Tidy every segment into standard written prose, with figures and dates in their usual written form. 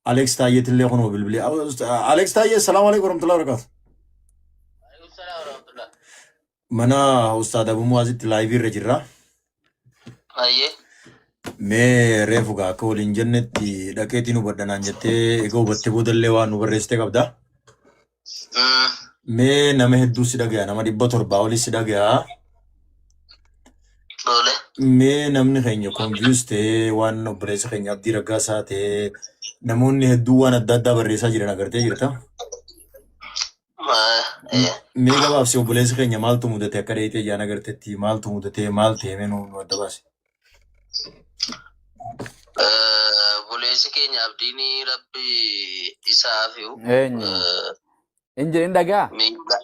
Alex Taayyeetillee kunoo bilbilee. Alex Taayyee, salaamu alaikum warahmatullahi wabarakatuh. Mana Ustaad Abu Muazitti laayivii irra jirra. Ayyee. Mee reefu gaa akka waliin jennetti dhaqeetiin hubadha naan jettee egaa hubattee boodallee waan nu barreessite qabda. Mee nama hedduu si dhagaya, nama 700 olii si dhagaya. Tole. Mee namni keenya confuse ta'ee waan obboleessa keenya Abdii Raggaasaa ta'ee namoonni hedduu waan adda addaa barreessaa jiran agartee jirta. Mee gabaabsi obboleessi keenya maaltu mudate akka dheeyitee ijaan agartetti maaltu mudate maal ta'e mee nu adda baase. Obboleessi keenya Abdiin Rabbi isa hafiu. Eenyu? Hin dhagaa? Miidha.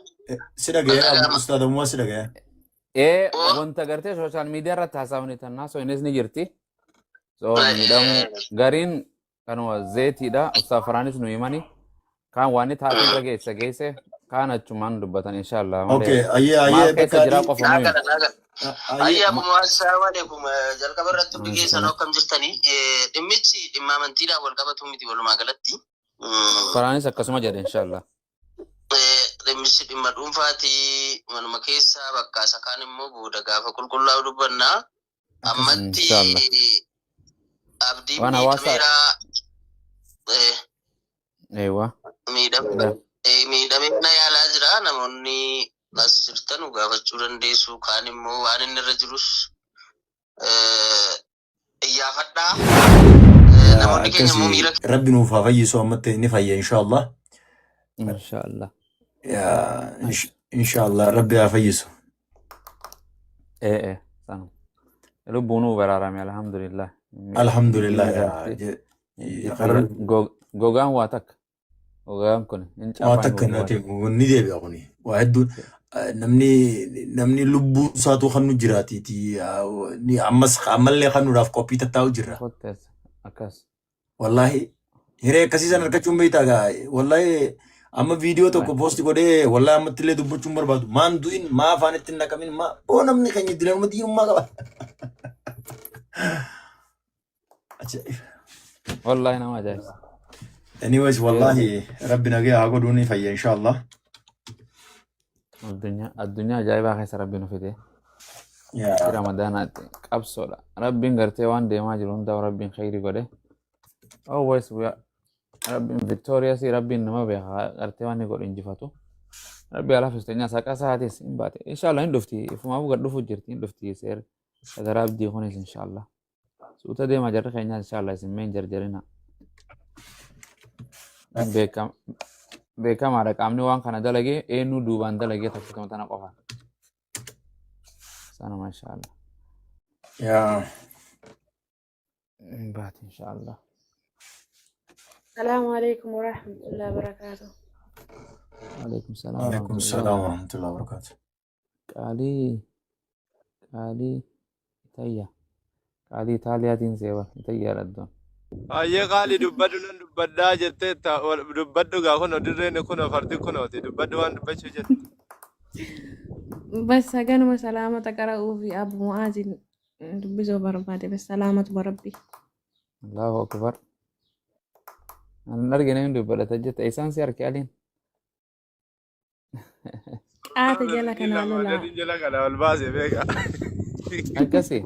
Si dhaga'ee Dhaga'ama. Ustaad Amuwaa si dhaga'ee. Ee Oh. wanta gartee sooshaal miidiyaa irratti haasawni tannaa so innis ni jirti. So miidhamuu gariin kanuma zeetiidha. Ustaaf Faraanis nu himani. Kaan waan inni taatee irra geesse geesse kaan achumaan dubbatan inshallah Okay, malee ayyee maal ayyee keessa bakka jiraa adii qofa nu Naa himu. gala naa gala. ayyee Ayyaa akkuma assalaamu alaikum jalqaba irratti hundi keessan Waalaikum. akkam jirtanii. Dhimmichi dhimma amantiidhaan wal qabatu miti walumaa galatti. Faraanis akkasuma jedhe inshallah. Dhimmichi dhimma dhuunfaati manuma keessa bakka isa kaan immoo booda gaafa qulqullaa'u dubbanna. Ammatti Inshallah. Abdiin Waan hawaasa miidhameera. Eewa. Miidhamee mana yaalaa jira. Namoonni as jirtan gaafachuu dandeessu. Kaan immoo waan inni irra jirus iyyaafadhaa. Yaa Namoonni keenya immoo akkasi miira rabbi nuuf haa fayyisu ammatti ni fayya inshallah. Inshallah. Yaa inshallah rabbi haa fayyisu. Ee ee sanu. Lubbuun nuu baraarame alhamdulillah. Alhamdulillah Inni yaa gartee gogaan waa takka. Gogaan kun hin waa cabaa hin takka goggogan. nati ni deebi'a kuni waa hedduun namni lubbuu isaatu kan nu jiraatiiti ammas ammallee kan nuudhaaf qophii tattaa'u jirra. Kottees akkas. Wallaahi hiree akkasii san argachuun beektaa gaa wallaahi amma viidiyoo tokko poosti godhee wallaahi ammatti illee dubbachuun barbaadu maan du'in maa afaan itti hin naqamin maa oo namni keenya dilanuma diinummaa qaba. Ajaa'iba. Wallaahi nama ajaa'ibsa. Anyways, wallahi rabbi nagaya haa godhuu ni fayya inshallah. Addunyaa ajaa'ibaa keessa rabbi nu fide. Yaa Ramadaanaatti qabsoodha. Rabbiin gartee waan deemaa jiru hundaaf rabbiin khayrii godhe. Always we are rabbiin victorious, rabbiin nama beeka gartee waan inni godhu injifatu. Rabbi alaafis teenyaa saqa isaatis hin baate. Inshallah hin dhufti. Ifumaafuu gad dhufu jirti hin dhufti seer. Sagaraa abdii kunis inshallah. Suuta deema jarri keenyaas inshallah isin mee hin jarjarina. Beekam beekamaadha qaamni waan kana dalagee eenyu duubaan dalagee takkituma tana qofa. Sanuma inshallah. Yaa Hin baate inshallah. Salaamu alaikum warahmatullahi wabarakatuh. Waalaikum salaam Waalaikum warahmatullahi. salaam warahmatullahi wabarakatuh. Qaalii qaalii Itayya. Qaalii Itaaliyaatiin seeba Itayyaa dhaddoon. Hayyee qaali dubbadhu nan dubbadhaa jetteetta. Dubbadhu gaa kunoo dirreen kunoo fardi kunooti. Dubbadhu waan dubbachuu jettu. Bas haganuma salaamata qara'uu fi Abu Mu'aazin dubbisuu barbaade bas salaamatuma rabbi. Allahu akbar. An argine hin dubbadhata jette. Isaan si arke aliin. Qaata jala kanaa Lama lolaa. dadin jala kana ol baase beeka. Akkasi.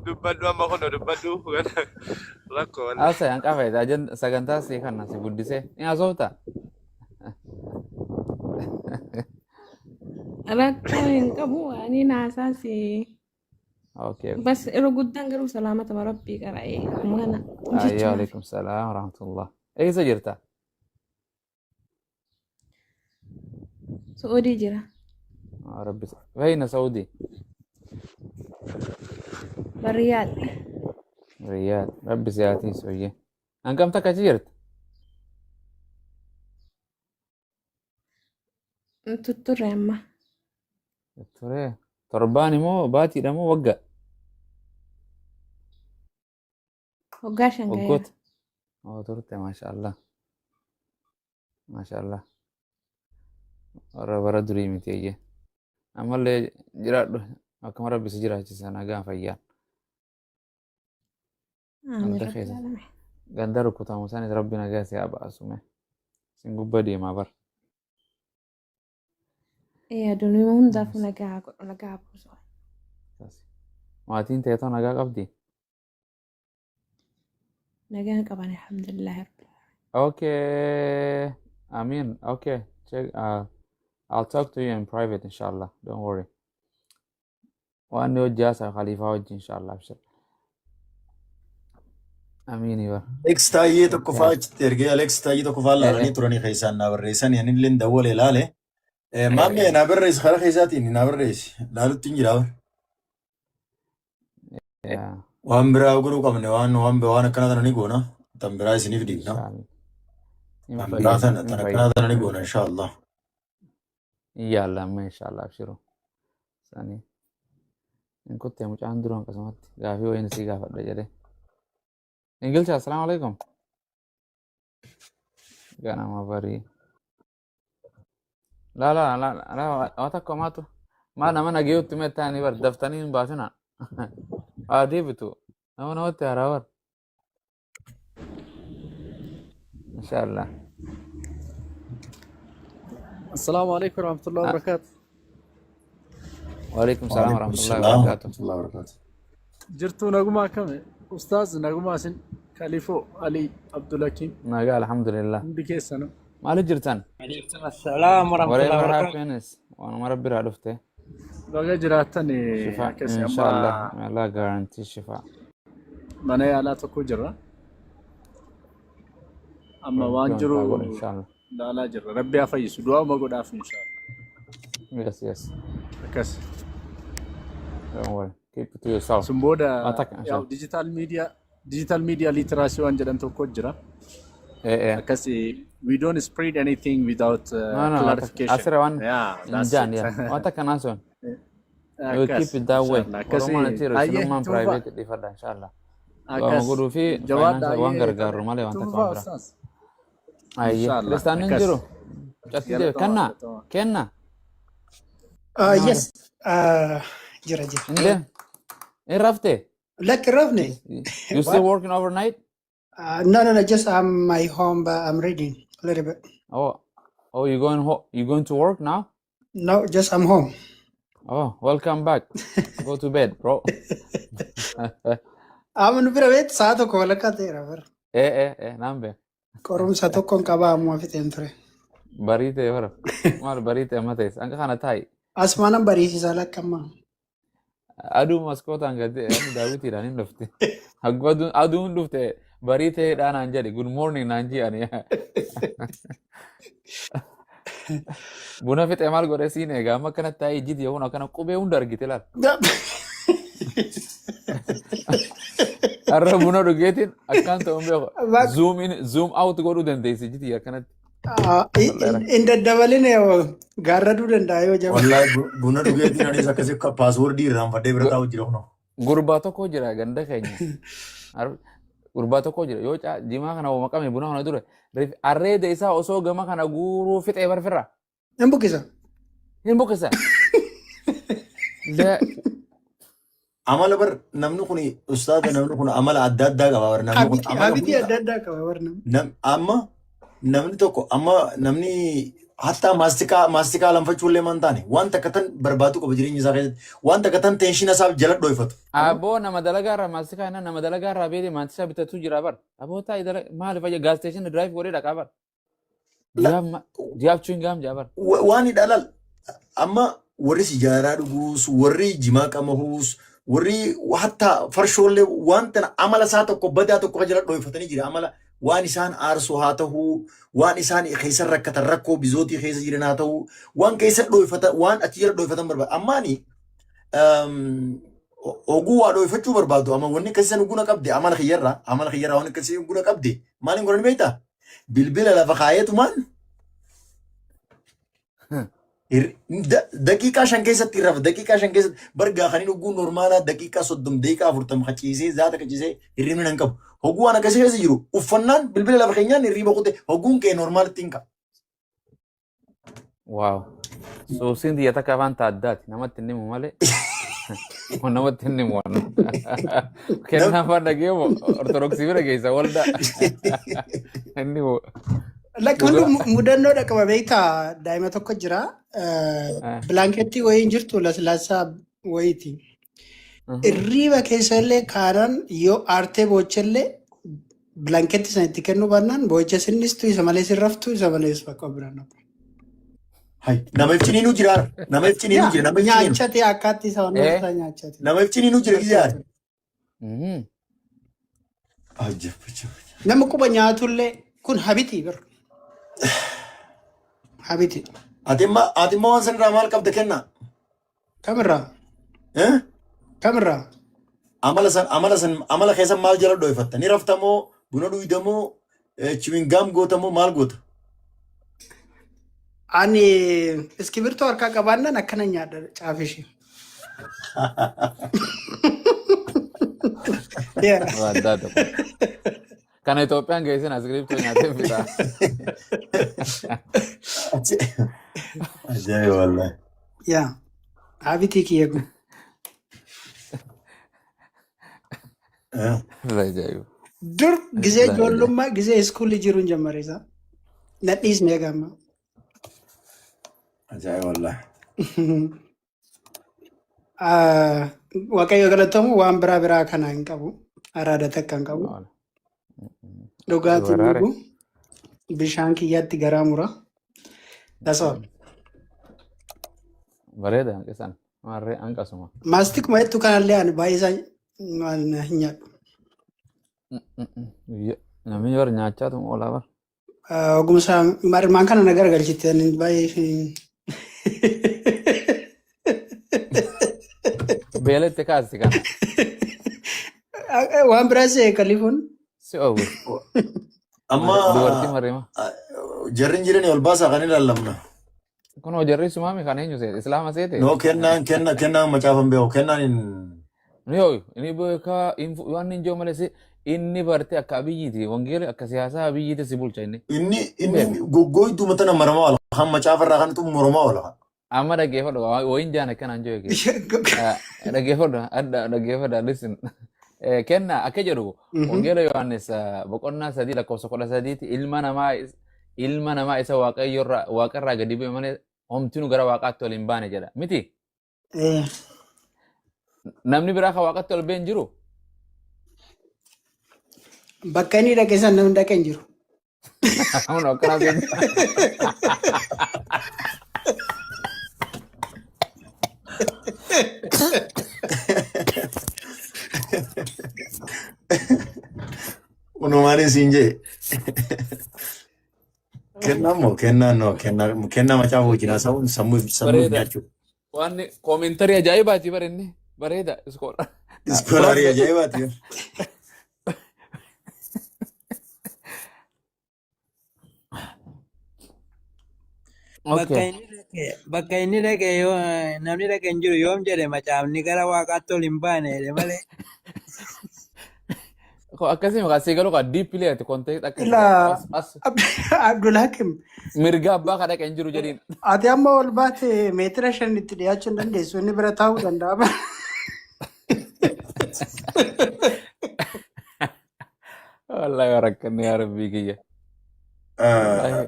Dubbadhu amma kunoo dubbadhu rakkoo walla. Haasa yan qafa ajan sagantaa si kana si guddisee. Ni haasofta. Rakkoo hin qabu ani naasaas. Okay. Bas yeroo guddaan garuu salaamatuma rabbii qara'ee akkuma kana Ayyo jechuudhaaf. alaikum salaam warahmatullah. Eessa jirta? Su'uudii jira. Ah, Rabbi Fayina Saudi. Riyaad. Riyaad. Rabbi si haa tiisu oyyee. Hangam takka achi jirta? Tutturre amma. Turee. Torbaan immoo baatiidha moo wagga? Waggaa 5 gaheera. Waggoota. Oo turte maashaallah. Maashaallah. Warra bara durii miti eeyyee. Ammallee jiraadhu akkuma rabbi si jiraachisa nagaan fayyaan. Amiin Ganda rabbil keessa aalamiin. ganda rukutamu sanis rabbi nagaa si haa baasu mee. Sin gubba deemaa bar. Ee aduunyaa hundaafuu nagaa haa godhu nagaa haa buusu. Maatiin teetoo nagaa qabdi? Nagaan qaban alhamdulillahi rabbil Okay. Amin. Okay. Check. I'll talk to you in private, inshallah. Don't worry. Waan ni hojii haasaa khaliifaa wajji inshallah. Abshir. Amiin bar. Alex Taayyee tokko fa'aa achitti ergee Alex Taayyee tokko fa'aa laalanii turanii keessaan naa barreessanii ani illee dawwalee laale. Maammee naa barreessi karaa keessaatiin naa barreessi laalutti hin jiraa. Waan biraa godhuu qabne waan waan waan akkanaa tana ni goona. Tan biraa isiniif dhiibna. Inshallah. Hin Tan biraa fayyina. tana Hin tan fayyina. akkanaa tana ni goona inshallah. Hin yaalla amma inshallah abshiru. Sanii. Hin kuttee mucaan duraan akkasumatti gaafii wayiin sii gaafadha jedhee. Ingilcha assalaamu alaikum. Ganama barii. La la la la waa takka maatu maa nama nagayutti mettaanii bar daftanii hin baasina. Haa deebitu nama namatti haaraa bar. Inshallah. السلام عليكم ورحمة الله وبركاته. Waalaikum salaam Waalaikum warahmatullahi salaam wabarakatuh. warahmatullahi wabarakatuh. Jirtuu nagumaa akkami? Ustaaz nagumaa isin Khalifoo Ali Abdulhakiim Nagaa alhamdulillah. hundi keessanu. Maali jirtan? Alaikum assalam warahmatullahi Whatever wabarakatuh. happens, waanuma rabbi irraa dhufte. Baga jiraattan Shifa, akkasi amma inshallah. May Allah guarantee shifa. Mana yaalaa tokko jirra. Amma waan Rabbi jiru wanta godhu inshallah. ilaalaa jirra. Rabbi haa fayyisu. Du'auma godhaaf inshallah. Yes. Akkas. Don't worry. Keep it to yourself. Sun booda Waa takka yaa'u inshallah. Digital media literacy waan jedhan tokko jira. Eh eh. Akkas we don't spread anything without No, no, waa takka. clarification. Asirra waan Yeah, hin that's jaan it. yaa. Waa takka naason. We will Akkas keep it that way. inshallah. Akkasi Oromoon itti jiru hayyee isinummaan tuufa private dhiifadha inshallah. Du'aama akkas godhuu fi jabaadha financial waan hayyee gargaarru malee waan takka tuufa waan biraa. ustaaz. Ayyee. Inshallah Kiristaanni hin akkas jiru. Catti jira. galatoomaa Kenna. galatoomaa. Kenna. Kenna Yes, maali? jira jira. Hin deem. Hin rafte. Lakki rafne. You still What? working overnight? No, just I'm my home, but I'm reading a little bit. Oh, you going to work now? No, just I'm home. Oh, welcome back. Go to bed, bro. Amma nu bira beektu sa'a 1 walakkaa ta'eera bara. Eh, eh, eh, naan beeka. Qorumsa tokkoon qabaa ammoo fixeen ture. Barii ta'e bara. Maal barii ta'e amma ta'es. Hanga kana taa'i. Asumaan bariisisaa lakka ammaa. Aduu maskootaan gadi ani daawwitiidhaan hin dhufte. Hagguu aduun dhufte barii ta'eedhaa naan jedhe. Good morning naan jedhani. Buna fixee maal godhee siin eega amma akkana taa'ee ijjiti yoo akkana qubee hunda argite laal. Har'a buna dhugeetiin akkaan ta'uun beeku. Zoom in zoom out godhuu dandeessi ijjiti akkanatti. Hin daddabalin gaarraduu danda'a yoo jaba. Wallahi buna dhugeetiin anis akkasii akka passwordii irraanfadhee bira taa'u jira kunoo. Gurbaa tokko jira ganda keenya. Gurbaa tokko jira yoo jimaa kana maqame buna kana dure arreeda isaa osoo gama kana guuruu fixee barfirra. Hin buqqisa. Hin buqqisa. Amala bar namni kun ustaaza namni kun amala adda addaa qaba bar namni kun amala Habitii hunda adda addaa qaba bar namni. Amma namni tokko amma namni hattaa maastikaa maastikaa lanfachuu illee man taane waan takka tan barbaadu qaba jireenya isaa keessatti waan takka tan tension isaaf jala dhoyfatu. Aboo nama dalagaa irraa maastikaa inni nama dalagaa irraa beekee maastikaa bitatu jira bar. Aboo taa'ii dalagaa maali fayya gas station drive godhee dhaqaa bar. Do you have chewing gum jaa bar. Waan hidhalal amma warri sijaaraa dhuguus warri jimaa qamahuus warri hattaa farshoollee waan tana amala isaa tokko badaa tokko jala dhoyfatanii jira amala waan isaan aarsu haa ta'uu waan isaan keessa rakkatan rakkoo bizootii keessa jiran haa ta'uu waan keessa dhoyfatan waan achi jala dhoyfatan barbaadu ammaani oguu waa dhoyfachuu barbaadu amma wanni akkasii san guna qabde amala kiyyarraa waan akkasii guna qabde maaliin godhani beektaa bilbila lafa kaayeetumaan Daqiiqaa 5 keessatti rafa daqiiqaa 5 keessatti bargaa kan inni oguu normaalaa daqiiqaa 30 daqiiqaa 40 kaciisee zaata kaciisee hirribni nan qabu. Hoguu waan akkasii keessa jiru uffannaan bilbila lafa keenyaan hirriba kute hoguun kee normaalitti hin qabu. Wow. Suusiin xiyya takka afaan taaddaati namatti hin himu malee. Namatti hin himu waan. Kennaa afaan dhageemu Ortodoksii bira geessa waldaa. Inni himu. Lakki Dhugaa. hundi mudannoo qaba beektaa daa'ima tokko jira. Bilaankeettii wayii hin jirtu laslaasaa wayiiti. Irriiba keessa illee kaanaan yoo aartee boochellee bilaankeetti sana itti kennuu baannaan boo'icha sinnistu isa malee sin raftu isa malees bakka biraan dhabu. Hay, nama ibsiniinuu jira. Nama ibsiniinuu Yaa jira. Nama ibsiniinu. nyaachate akkaatti isa waan isaa nyaachate. Nama ibsiniinuu jira gizee. Ajab ajab. Nama quba nyaatullee kun habitii bir. Habiti. Ati immoo waan sanirraa maal qabda kennaa? Kamirraa? Eh? Kamirraa? Amala san amala keessan maal jala dho'ifatta? Ni raftamoo buna dhuydamoo chewing gum gootamoo maal goota? Ani iskibirtoo harkaa qabaannaan akkana nyaadha caafishee. Yeah. Waa addaa tokko. Kana Itoophiyaan geessin iskiriptoo nyaatee fixa. Ajaa'iba wallahi. Yeah. Habitii kiyya kun. Eh? Ajaa'iba. Dur gizee Ajaa'iba. ijoollummaa gizee iskuulli jiruun jammare isaa. Nadhiisne egaa amma. Ajaa'iba wallahi. Ah, Waaqayyo galatamu waan biraa biraa kana hin qabu. Araada takka hin qabu. Dhugaatiin Waraare. dhugu. Bishaan kiyyaatti garaa mura. That's all. Bareeda hanqisan. Maarree hanqasuma. Maastikuma jettu kanallee ani baay'ee isaa waan hin nyaadhu. Namni bara nyaachaa tuma oolaa bara. Ah, Ogumsa marmaan kana na garagalchite ani baay'ee Beela itti kaasti kana. Waan biraas kalifuun Si oowwe. Amma Dubartii marima. jarri hin jirani ol baasaa kan ilaallamna. Kunoo jarri sumaami kan eenyu seete? Islaama seete? No, kennaan kennaan macaafan beeku kennaan hin. Ni hooyu. Inni beekaa waan hin jiru malee si inni barte akka abiyyiiti. Wangeela akka siyaasaa abiyyiiti si bulcha inni. Inni goggooytuu matana maramaa oola. Kan macaafarraa kan xumuramaa oola. Amma dhaggeeffadhu wayin jaan akkanaan jiru dhaggeeffadhu adda dhaggeeffadhu, listen. Kenna akka jedhu Wangeela Yohaannis boqonnaa 3 lakkoofsa 13tti ilma namaa isa waaqayyorraa waaqarraa gadi bu'e malee homtinuu gara waaqaatti ol hin baane jedha miti. Namni biraa kan waaqatti ol ba'e hin jiru. Bakka inni dhaqe san namni dhaqe hin jiru. Kun akkana beekna. Unumaan siin jee. Kennaan moo kennaan no kennaa macaafa wajjin haasa'uun sammuuf Bareeda. nyaachuu. Waan commentary ajaa'ibaati bara inni bareeda scholar. Scholarii ajaa'ibaati. Bakka inni dhaqe bakka inni dhaqe yoo namni dhaqe hin jiru yoom jedhe macaafni gara waaqaatti ol hin baane jedhe malee. Akkasii maqaa sii galuu qaba deeply ati context akka Ilaa as as Abdul Hakim mirga abbaa kan dhaqe hin jiru jedhiin. Ati amma ol baate meetira 5 itti dhiyaachuu hin dandeessu. Inni bira taa'uu danda'a. Wallahi rakkanne yaa rabbii kiyya. Wallahi.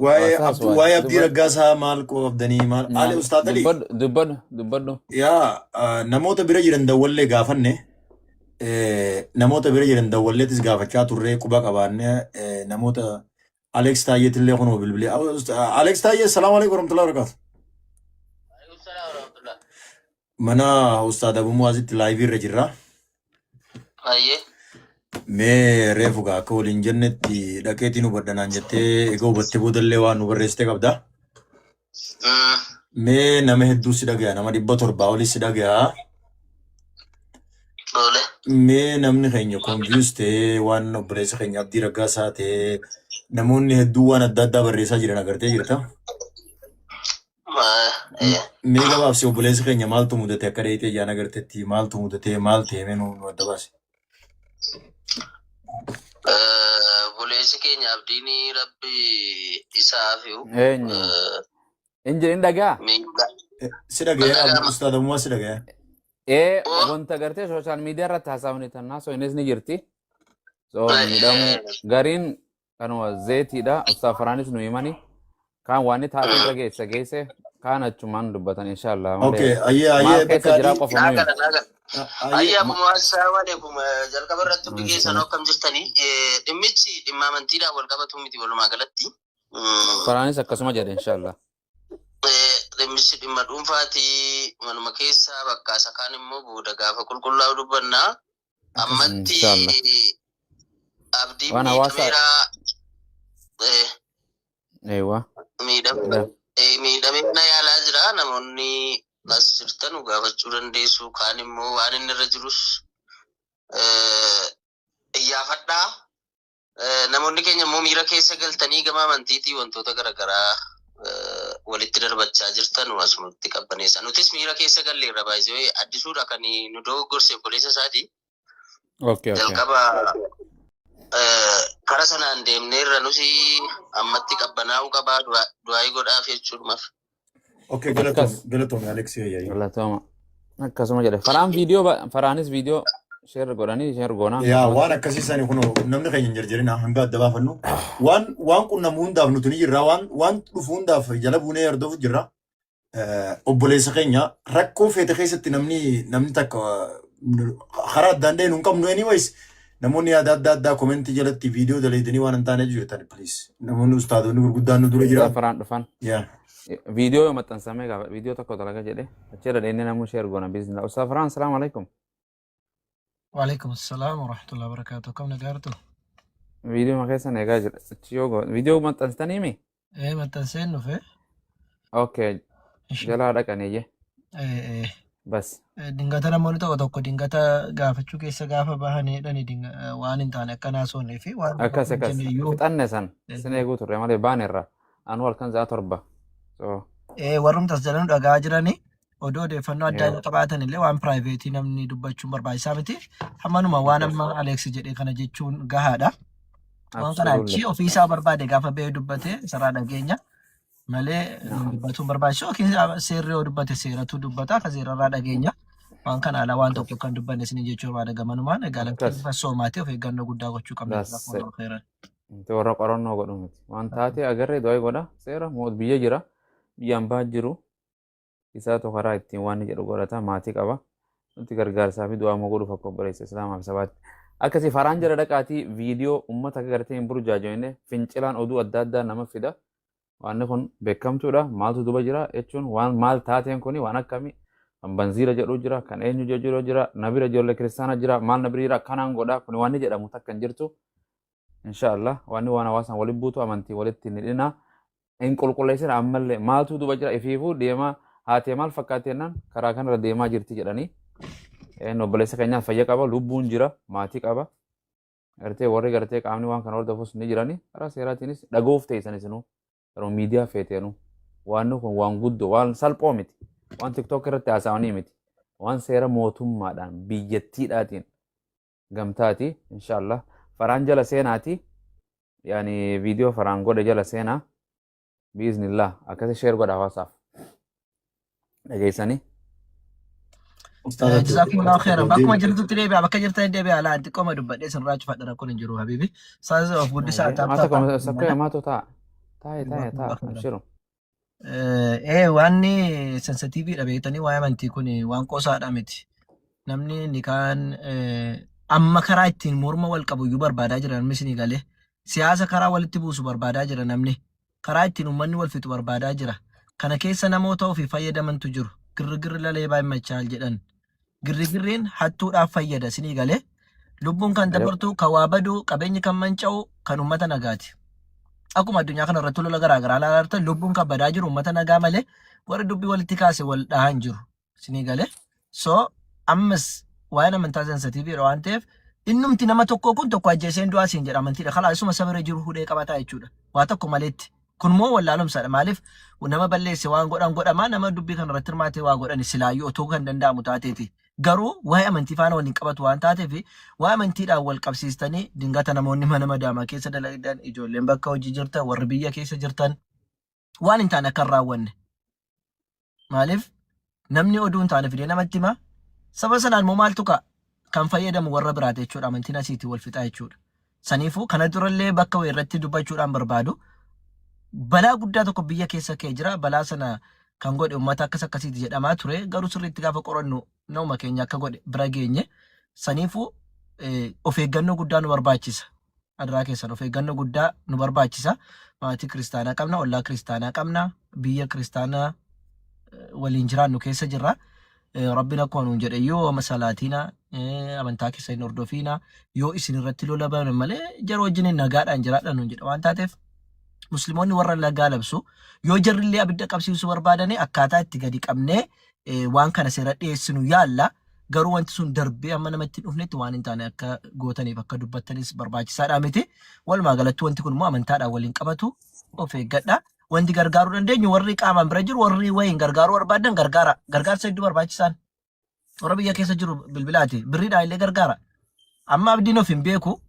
Waa'ee Haasaas Abdii waa'ee Abdii dubbadhu Raggaasaa maal qabdanii maal Ali Ustaad Ali dubbadhu dubbadhu dubbadhu. Yaa namoota bira jiran dawwallee gaafanne, namoota bira jiran dawwalleetis gaafachaa turree quba qabaanne, namoota Alex Taayyeetillee kunoo bilbilee. Alex Taayyee, salaamu alaikum warahmatullahi wabarakatuh. Mana Ustaad Abu Muazitti live irra jirra. Ayyee. Mee reefu gaa akka waliin jennetti dhaqeetiin hubadha naan jettee egaa hubattee boodallee waan nu barreessite qabda. Mee nama hedduu si dhagaya, nama 700 olii si dhagaya. Tole. Mee namni keenya confuse ta'ee waan obboleessa keenya Abdii Raggaasaa ta'ee namoonni hedduu waan adda addaa barreessaa jiran agartee jirta. Mee gabaabsi obboleessi keenya maaltu mudate akka dheeyitee ijaan agartetti maaltu mudate maal ta'e mee nu adda baase. Obboleessi keenya Abdiin Rabbi isa hafiu. Eenyu? Hin jedhin dhagaa. Miidhaa. Si dhagaya. Dhaga'ama. Ustaad Amuwaa si dhagaya. Ee wanta gartee social media irratti haasawni tannaa so innis ni jirti. So miidhamuu gariin kanuma zeetiidha. Ustaaz Faraanis nu himani. Kaan waan inni taatee irra geesse geesse kaan achumaan dubbatan inshallah malee Okay, ayyee maal ayyee keessa bakka jiraa adii. qofa nu Naa himu. gala naa gala. Ayyee Ayyaa Abu Assalamu alaikum. Jalqaba irratti hundi keessanuu akkam jirtanii? Dhimmichi dhimma amantiidhaan wal qabatu miti walumaa galatti. Faraanis akkasuma jedhe inshallah. Dhimmichi dhimma dhuunfaati manuma keessaa bakka isa kaan immoo booda gaafa qulqullaa'u dubbanna. Ammatti Inshallah. Abdiin Waan hawaasa miidhameera. Eewa. Miidhamee mana yaalaa jira. Namoonni as jirtan gaafachuu dandeessu. Kaan immoo waan inni irra jirus iyyaafadhaa. Namoonni keenya immoo miira keessa galtanii gama amantiitii wantoota garaagaraa walitti darbachaa jirtan asumatti qabbaneessa. Nutis miira keessa galleerra baay'isee addisuudha kan nu dogoggorse obboleessa isaati. Jalqaba kara sanaan deemneerra nuti ammatti qabbanaa'uu qabaa du'aayii godhaaf jechuudhumaaf. Okay, galatoom Akkas. galatoom Alex Yayyayi. Galatooma. Akkasuma jedhe. Faraan viidiyoo faraanis viidiyoo share godhanii share goonaa Yaa akkasumatti. waan akkasii sani kun namni keenya hin jarjarina hanga adda baafannu. Waan waan qunnamu hundaaf nuti ni jirra waan waan dhufu hundaaf jala buunee hordofu jirra. Obboleessa keenya rakkoo feete keessatti namni namni takka karaa addaan deemu hin qabnu anyways namoonni yaada adda addaa komentii jalatti viidiyoo dalaydanii waan hin taane jettan please namoonni ustaadonni gurguddaan nu dura jira. Ustaaz Faraan dhufan. Yaa. Viidiyoo yoo maxxansamee gaafa viidiyoo tokko dalaga jedhe achirra dheennee namuu share goona biiznillah. Ustaaz Faraan salaamu alaikum. Waalaikum assalam warahmatullahi wabarakatuh. Akkam nagaartu? Viidiyoo ma keessan eegaa jira. Achi yoo viidiyoo maxxansitanii mi? Ee maxxanseen dhufe. Okay. Jalaa dhaqanii je. Ee ee. Bas. Dingata namoonni tokko tokko dingata gaafachuu keessa gaafa bahan jedhani waan hin taane akka naasonnee fi waan Akkas hin akkas. jenne iyyuu Fixanne san. Sin eeguu turre malee baanerra. Anuu halkan sa'a 7. So. Ee warrumtas jala nu dhagaa jirani odoo odeeffannoo addaa Yoo. yoo qabaatan illee waan piraayiveetii namni dubbachuun barbaachisaa miti. Hammanuma waan Akkas. amma Aleeks jedhe kana jechuun gahaadha. Waan kana Absolutely. achi ofiisaa barbaade gaafa ba'ee dubbate sarara dhageenya malee nuun dubbatuun barbaachisu yookiin seerri yoo dubbate seeratu dubbata akka seerarraa dhageenya. Waan kana alaa waan Akkas. tokko kan dubbanne isin jechuu barbaada gamanumaan egaa lafti Akkas. bifa soomaatee of eeggannoo guddaa gochuu qabna. That's it. Jazakumullahu khairan. Wanti warra qorannoo godhu miti. Waan taatee agarree du'aa godha. Seera moot biyya jira. Biyyaan baa jiru. Isaatu karaa ittiin waan inni jedhu godhata. Maatii qaba. Nuti gargaarsaa fi du'aa immoo godhuuf akka obboleessa Islaamaa fi sabaatti. Akkasii faraan jala dhaqaatii viidiyoo uummata akka gartee hin burjaajofne fincilaan oduu adda addaa nama fida. Waanni kun beekamtuudha. Maaltu duba jira jechuun waan maal taateen kuni waan akkamii kan banziira jedhu jira kan eenyu jedhu jira nabira ijoollee kiristaana jira maal nabira jira akkanaan godha kuni waan inni jedhamu takka hin jirtu. Inshaallah wanni waan hawaasaan walitti buutu amantii walitti hin hidhina hin qulqulleessina ammallee maaltu duba jira ifiifuu deemaa haatee maal fakkaatti jennaan karaa kanarra deemaa jirti jedhanii een obboleessa keenyaaf fayya qaba lubbuun jira maatii qaba gartee warri gartee qaamni waan kana hordofus ni jirani karaa seeraatiinis dhaga'uuf teessan isinuu yeroo miidiyaa feeteenuu waan kun waan guddoo waan salphoo miti waan tiktok irratti haasa'anii miti waan seera mootummaadhaan biyyattiidhaatiin gamtaati inshallah faraan jala seenaati yaani viidiyoo faraan godhe jala seenaa biiznillah akkasi sheer godha hawaasaaf dhageessanii. Ustaaz Jazakumullahu khairan. Bakkuma deebi. jirtutti deebi'a. Bakka jirtanitti deebi'a. Laa xiqqooma dubbadhee sirraa cufadha rakkoon hin jiru habibi. Ustaaz of guddisaa taap Maata taap taap sakkoo maatu ta'a taa'e taa'e ta'a Jazakumullahu khairan. abshiru. Ee wanni sensitiiviidha beektanii waa'ee amantii kun waan qoosaadha miti. Namni inni kaan amma karaa ittiin morma wal qabu iyyuu barbaadaa jira namni isinii galee. Siyaasa karaa walitti buusu barbaadaa jira namni. Karaa ittiin uummanni wal fixu barbaadaa jira. Kana keessa namoota ofii fayyadamantu jiru. Girrigirri lalee baay'immachaal jedhan. Girrigirriin hattuudhaaf fayyada isinii galee. Lubbuun kan dabartu, kan waa badu, qabeenyi kan manca'u kan uummata nagaati. Akkuma addunyaa kana irratti lola garaa garaa ilaalaa jirtan lubbuun kan badaa jiru uummata nagaa malee warri dubbii walitti kaase wal dhahaa hin jiru. Isinii galee. So ammas waa'een amantaa sensitiiviidha waan ta'eef innumti nama tokkoo kun tokko ajjeeseen du'aa siin jedha amantiidha. Kalaa isuma sabira jiru hudhee qabataa jechuudha. Waa tokko maleetti. Kun immoo wallaalumsaadha. Maaliif nama balleesse waan godhan godhamaa nama dubbii kana irratti hirmaate waa godhani silaayyuu otoo kan danda'amu taateeti. Garuu waa'ee amantii faana waliin qabatu waan taateef waa'ee amantiidhaan wal qabsiistanii dingata namoonni mana madaamaa keessa dalagan ijoolleen bakka hojii jirtan warri biyya keessa jirtan waan hin taane akka hin raawwanne. Maaliif namni oduu hin taane fidee namatti hima. Saba sanaan immoo maaltu ka'a? Kan fayyadamu warra biraati jechuudha. Amantiin asiitii wal fixaa jechuudha. Saniifuu kana durallee bakka wayii irratti dubbachuudhaan barbaadu balaa guddaa tokko biyya keessa ka'e jira. Balaa sana kan godhe uummata akkas akkasiiti jedhamaa ture. Garuu sirriitti gaafa qorannu nama keenya akka godhe bira geenye. Saniifuu of eeggannoo guddaa nu barbaachisa. Adaraa keessan of eeggannoo guddaa nu barbaachisa. Maatii kiristaanaa qabna, ollaa kiristaanaa qabna, biyya kiristaanaa waliin jiraannu keessa jirra. Rabbiin akkuma nuun jedhe yoo amma salaatiina amantaa keessa hin hordofiina yoo isin irratti lola banan malee jara wajjin nagaadhaan jiraadha nuun jedhe waan taateef musliimoonni warra nagaa labsu yoo jarrillee abidda qabsiisuu barbaadanii akkaataa itti gadi qabnee waan kana seera dhiyeessinu yaalla. Garuu wanti sun darbee amma namatti hin dhufnetti waan hin taane akka gootaniif akka dubbattanis barbaachisaadha miti. Walumaa galatti wanti kun immoo amantaadhaan waliin qabatu of eeggadha. Wanti gargaaruu dandeenyu warri qaamaan bira jiru warri wayiin gargaaruu barbaadan gargaara. Gargaarsa hedduu barbaachisaan. Warra biyya keessa jiru bilbilaati. Birriidhaan illee gargaara. Amma abdiin of hin beeku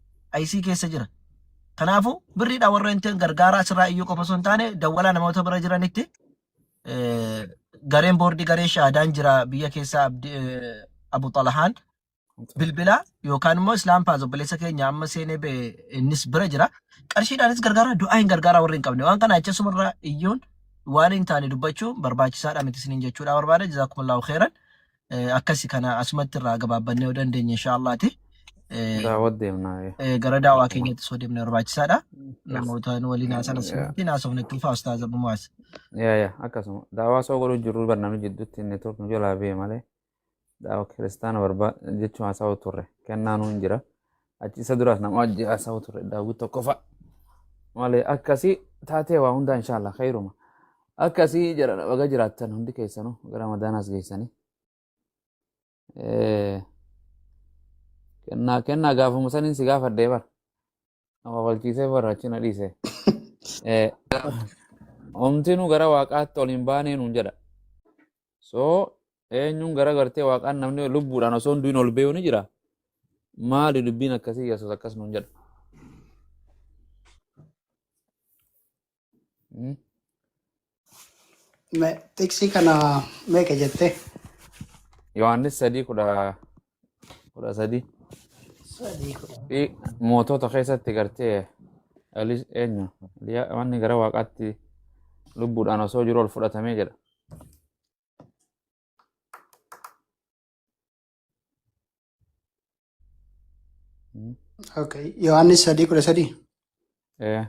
IC keessa jira. Kanaafuu birriidhaan warra hin ta'in gargaara asirraa iyyuu qofa osoo hin taane dawwalaa namoota bira jiranitti gareen boordii garee shaadaan jira biyya keessaa Abu Xalahaan bilbila yookaan immoo Islaam Paaz obboleessa keenya amma seenee ba'e innis bira jira. Qarshiidhaanis gargaara du'aa hin gargaara warri hin qabne waan kana achasumarraa iyyuun waan hin taane dubbachuun barbaachisaadha miti isiniin jechuudha barbaada. Jazaakumullahu khairan. Akkasi kana asumatti irraa gabaabbannee yoo dandeenye inshaallaati. Daawwat deemnaa. Gara daawaa keenyatti osoo deemne barbaachisaadha. Namoota nu waliin haasan asumatti haasofne tuufaa Ustaaz Abu Mu'aaz. Yaa yaa akkasuma daawaa soo godhuu jirru barnaamij jidduutti network nu jalaa ba'e malee daawa kiristaana barbaa jechuun haasa'u turre kennaa nuun jira achi isa duraas nama wajji haasa'u turre daawwit tokko fa'a malee akkasii taatee waa hundaa inshaallah khayruma akkasii jedha baga jiraattan hundi keessanuu gara ramadaanaas geessanii. Kennaa kennaa gaafuma saniin si gaafadhee bara. Nama falchiisee bara achi na dhiise. Homtinuu gara waaqaatti ol hin baanee nuun jedha. So eenyuun gara gartee waaqaan namni lubbuudhaan osoo hin du'in ol beeyu ni jira. Maali dubbiin akkasii Yesuus akkas nuun jedha. Tiksii kana meeqa jette? Yohaannis 3 13. 3:10. Fi mootota keessatti gartee Elis eenyu Eliyaa wanni gara waaqaatti lubbuudhaan osoo jiru ol fudhatamee jedha. Okay. Yohaannis 3:13. Ee.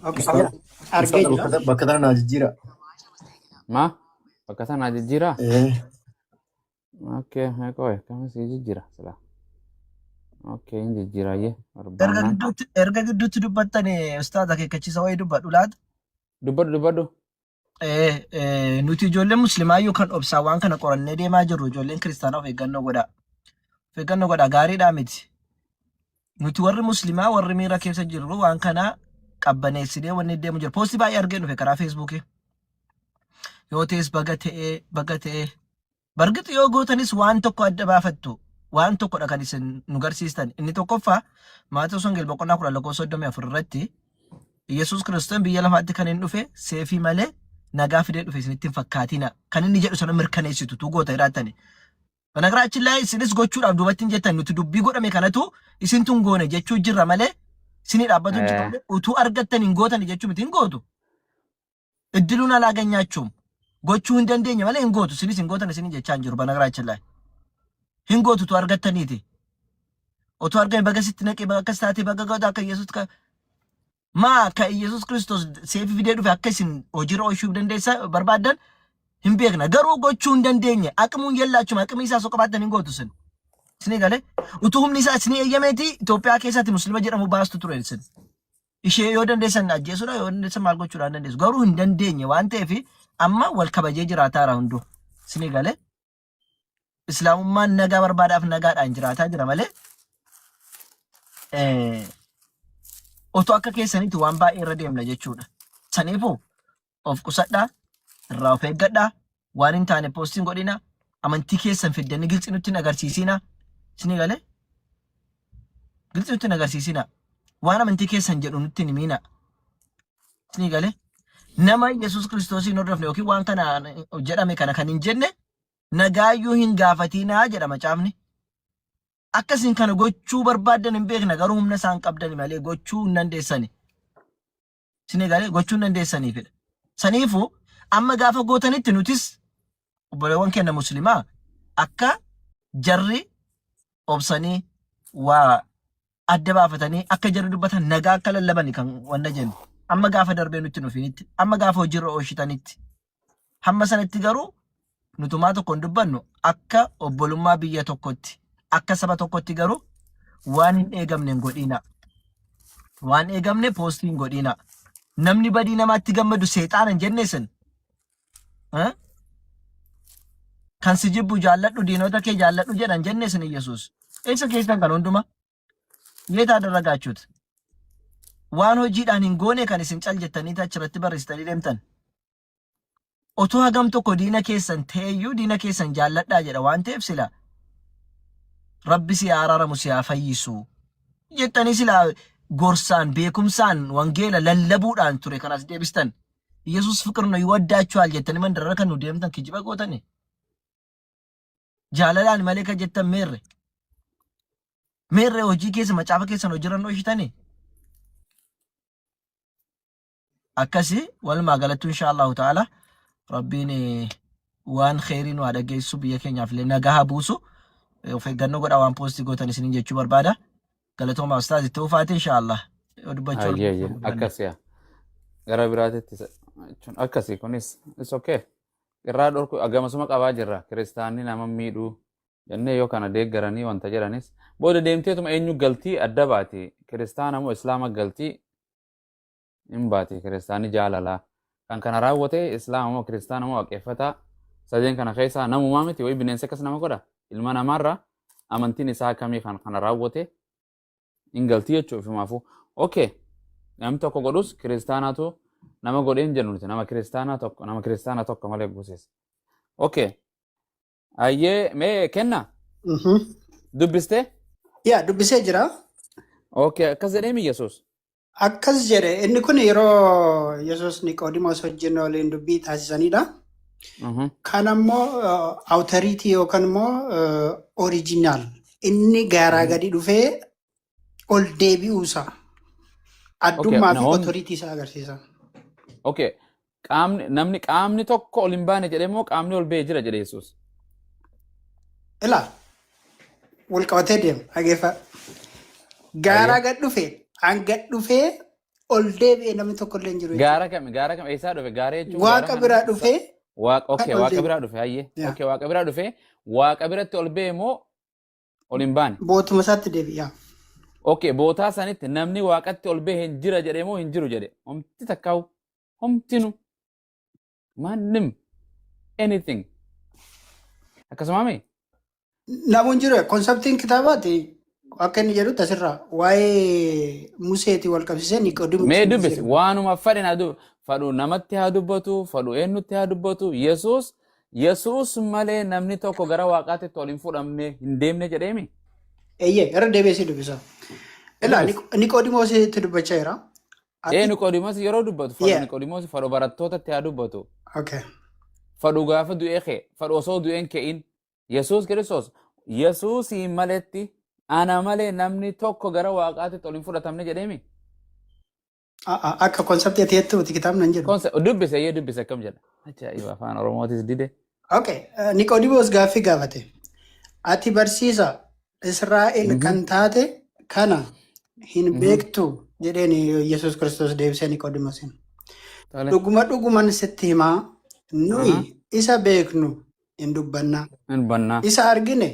Okay. Ustaaz, Argee Ustaaz jira. bakka tana naa jijjiira. Ma? Bakka sana jijjiiraa? Eh, Okay, meeqa wayi? Akkami si jijjiira silaa? Okay, hin jijjiiraayyee Erga barbaannaan. gidduutti erga gidduutti dubbattan ustaaz akeekkachiisa wayii dubbadhu laata. Dubbadhu dubbadhu. Nuti ijoolleen muslimaayyuu kan obsaan waan kana qorannee deemaa jirru ijoolleen kiristaanaa of eeggannoo godhaa. Of eeggannoo godhaa gaariidhaa miti. Nuti warri muslimaa warri miira keessa jirru waan kana qabbaneessinee wanni deemu jira. Poostii baay'ee argee dhufe karaa feesbuukii. Yoo ta'es baga ta'ee baga ta'ee. Bargixi yoo gootanis waan tokko adda baafattu. Waan tokkodha kan isin nu garsiistan. Inni tokkoffaa Maatewos Wangeel boqonnaa 10 lakkoofsa 34 irratti Yesuus Kiristoos biyya lafaatti kan hin dhufe seefii malee nagaa fidee dhufe isinitti hin fakkaatina. Kan inni jedhu sana mirkaneessitu tu goota jedhattani. Banagaraachin laa isinis gochuudhaaf duubatti hin jettan nuti dubbii godhame kanatu isintu hin goone jechuu jirra malee isinii dhaabbatu jirra malee utuu argattan hin gootani jechuu miti hin gootu. Iddiluun alaa ganyaachuum gochuu hin dandeenye malee hin gootu isinis hin gootan isinin jechaa hin jiru banagaraachin laa. Hin gootu utuu argattaniiti. Utuu argame baga sitti naqee baga akkas taatee baga godha akka Yesuus ka maa akka Yesuus Kiristoos seefi fidee dhufe akka isin hojiirra oolchuu dandeessa barbaaddan hin beekna. Garuu gochuu hin dandeenye. Aqimuun yellaachuma aqimii isaa osoo qabaattan hin gootu isin. Isinii galee utuu humni isaa isinii eeyyameeti Itoophiyaa keessatti muslima jedhamu baastu ture isin. Ishee yoo dandeessan ajjeesuudha yoo dandeessan maal gochuudha hin dandeessu. Garuu hin dandeenye waan ta'eef amma wal kabajee jiraataara hunduu. Isinii galee islaamummaan nagaa barbaadaaf nagaadhaan jiraataa jira malee Otoo akka keessanitti waan baay'ee irra deemna jechuudha. Saniifuu of qusadhaa, irraa of eeggadhaa, waan hin taane poostiin godhina, amantii keessan fiddanii gilxi nutti hin agarsiisina. Isinii galee? Gilxi nutti hin agarsiisina. Waan amantii keessan jedhu nutti hin himina. Isinii galee? Nama Yesuus Kiristoosiin hordofne yookiin waan kana jedhame kana kan hin jenne nagaayyuu hin gaafatinaa jedha macaafni. Akka isin kana gochuu barbaaddan hin beekna garuu humna isaan qabdani malee gochuu hin dandeessani. Isin egalee gochuu hin dandeessaniifidha. Saniifuu amma gaafa gootanitti nutis obboleewwan keenya muslimaa akka jarri obsanii waa adda baafatanii akka jarri dubbatan nagaa akka lallabani kan wanna jennu. Amma gaafa darbee nutti dhufinitti amma gaafa hojiirra oolchitanitti hamma sanatti garuu nutumaa tokko hin dubbannu akka obbolummaa biyya tokkotti akka saba tokkotti garuu waan hin eegamne hin godhiina. Waan eegamne poostii hin godhiina. Namni badii namaatti gammadu seexaana hin jenne isin. Eh? Kan si jibbu jaalladhu diinota kee jaalladhu jedhan jenne isin Yesuus. Eessa keessan kan hunduma? Yeetaa darragaachuut. Waan hojiidhaan hin goone kan isin cal jettanii achirratti barreessitanii deemtan. Otoo hagam tokko diina keessan ta'eyyuu diina keessan jaalladhaa jedha waan ta'eef sila Rabbi si haa araaramu si haa fayyisu jettanii sila gorsaan beekumsaan wangeela lallabuudhaan ture kan as deebistan. Yesuus ፍቅር ነው ይወዳችኋል jettanii mandarra kan nu deemtan kijiba gootani. Jaalalaan malee kan jettan meerre. Meerre hojii keessa macaafa keessan hojiirra hin oolchitanii. Akkasi walumaa galatti insha Allahu ta'ala Rabbiin waan kheyrii nu haa dhageessu biyya keenyaaf illee nagaa haa buusu. Of eeggannoo godhaa waan poostii gootan isiniin jechuu barbaada. Galatoomaa ustaaz itti ufaate insha Allah. Yoo dubbachuu Ayyee ayyee barbaaddan. akkas yaa gara biraatitti jechuun akkasi kunis is okay. Irraa dhorku gamasuma qabaa jirra kiristaanni nama miidhuu jennee yoo kana deeggaranii wanta jedhanis booda deemteetuma eenyu galtii adda baati kiristaana moo islaama galtii hin baati kiristaanni jaalalaa kan kana raawwate islaama moo kiristaana moo waaqeffataa sadeen kana keessaa namumaa miti wayi bineensi akkas nama godha ilma namaarra amantiin isaa akkamii kan kana raawwate hin galtii jechuuf himaafuu okay namni tokko godhus kiristaanaatu nama godhee hin jennu nuti nama kiristaanaa tokko nama kiristaana tokko malee guusis okay ayyee mee kenna dubbistee Yaa dubbisee jira. okay akkas jedhee Yesuus. Akkas jedhe inni kun yeroo Yesuus Niqoodimoos wajjin waliin dubbii taasisanidha. Kan ammoo authority yookaan immoo original inni gaaraa gadi dhufee ol deebi'uusaa addummaa fi namoonni- authority isaa agarsiisa. Okay. Qaamni namni qaamni tokko ol hin baane jedhee moo qaamni ol ba'ee jira jedhe Yesuus. Ilaa wal qabatee deema dhageeffa. Gaaraa gad dhufe an gad dhufee ol deebi'ee namni tokko illee hin jiru jechuudha. Gaara kam eessaa dhufe? Gaara jechuun gaara Waaqa kana biraa dhufee Waaqa kan okay ol waaqa deebi'e. biraa dhufe hayyee. Yaa. Okay waaqa biraa dhufe waaqa biratti ol ba'e moo ol hin baane? Bootuma isaatti deebi'a. Okay bootaa sanitti namni waaqatti ol ba'e hin jira jedhee moo hin jiru jedhe? Homti takkaa'u homtinu ማንም anything akkasuma mi? Namoonni jiru conceptiin kitaabaati akka inni jedhutti asirraa waa'ee Museetii wal qabsiisee Niqoodimoos Mee dubbisi jedhu. waanuma fadhe na fadhu namatti haa dubbatu fadhu eenyutti haa dubbatu Yesuus malee namni tokko gara waaqaatti ol hin fudhamne hin deemne jedheemi. Eeyyee irra deebi'ee si dubbisa. Ilaa Dubbisi. Niqoodimoositti dubbachaa jira. Ee Ati Niqoodimoos yeroo dubbatu fadhu yeah Niqoodimoos fadhu barattootatti haa dubbatu. okay Fadhu gaafa du'ee kee fadhu osoo du'een ke'in Yesuus Kiristoos Yesuusii maletti ana malee namni tokko gara waaqaatti ol hin fudhatamne jedheemi. Akka conceptii ati jettu miti kitaabni hin jedhu. Dubbise eeyyee dubbise akkam jedha. Ajaa'iba afaan Oromootis dide. Okay Niqoodimoos gaaffii gaafate. Ati barsiisa Israa'el kan taate kana hin beektu jedheen Yesuus Kiristoos deebisee Niqoodimoosiin. Tole. Dhuguma dhuguman sitti himaa nuyi isa beeknu hin dubbanna. Hin bannaa. Isa argine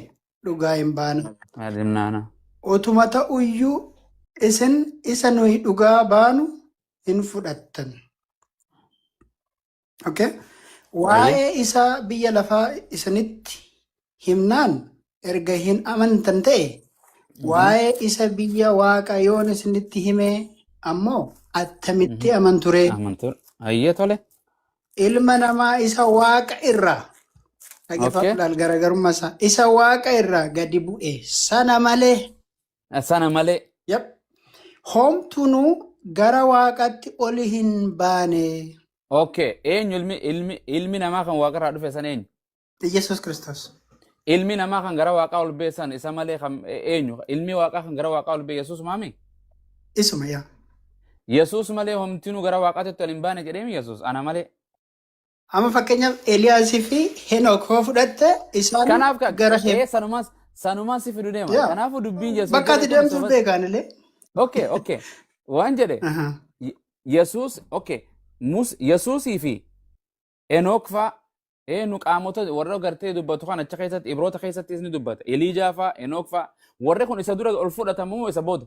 dhugaa hin baana. Adeemnaana. Otuma ta'uyyuu isin isa nuyi dhugaa baanu hin fudhattan. Okay? Waa'ee isaa biyya lafaa isinitti himnaan erga hin amantan ta'e waa'ee isa biyya waaqa yoon isinitti himee Ammoo attamitti amanturee? Amantuu. Hayyee, tole. Ilma namaa isa waaqa irraa, dhaggeeffadhu, laal garaagarummaa isaa, isa waaqa irraa gadi bu'e sana malee. Sana malee. Yep. Homtunuu gara waaqatti oli hin baane. Okay. Eenyu ilmi namaa kan waaqarraa dhufe san eenyu? Yesuus Kiristoos. Ilmi namaa kan gara waaqaa ol ba'e san isa malee kan eenyu? Ilmi waaqaa kan gara waaqaa ol ba'e Yesuus maami? Isuma, yaa. Yesuus malee homtinuu gara waaqaatti ol hin baane jedheemi Yesuus ana malee. Amma fakkeenyaaf Eeliyaasii fi Henook yoo fudhatte isaan Kanaaf gara sanumaan si fidu deema. Yaa. Kanaafuu dubbiin Yesuus Bakka ati jedhe kun deemtuuf beekaan illee. Okay. Waan jedhe Yesuus, okay. Mus Yesuusii fi Enook faa eenyu, qaamota warra gartee dubbatu kan achi keessatti Ibroota keessattis ni dubbata. Eliijaa faa, Enook faa, warri kun isa dura ol fudhatamu moo isa booda?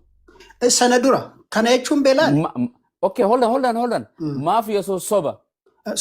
Sana dura. Kana jechuun beelaan. Okay, hold on, hold on, hold on. Maaf Yesuus soba? Soba.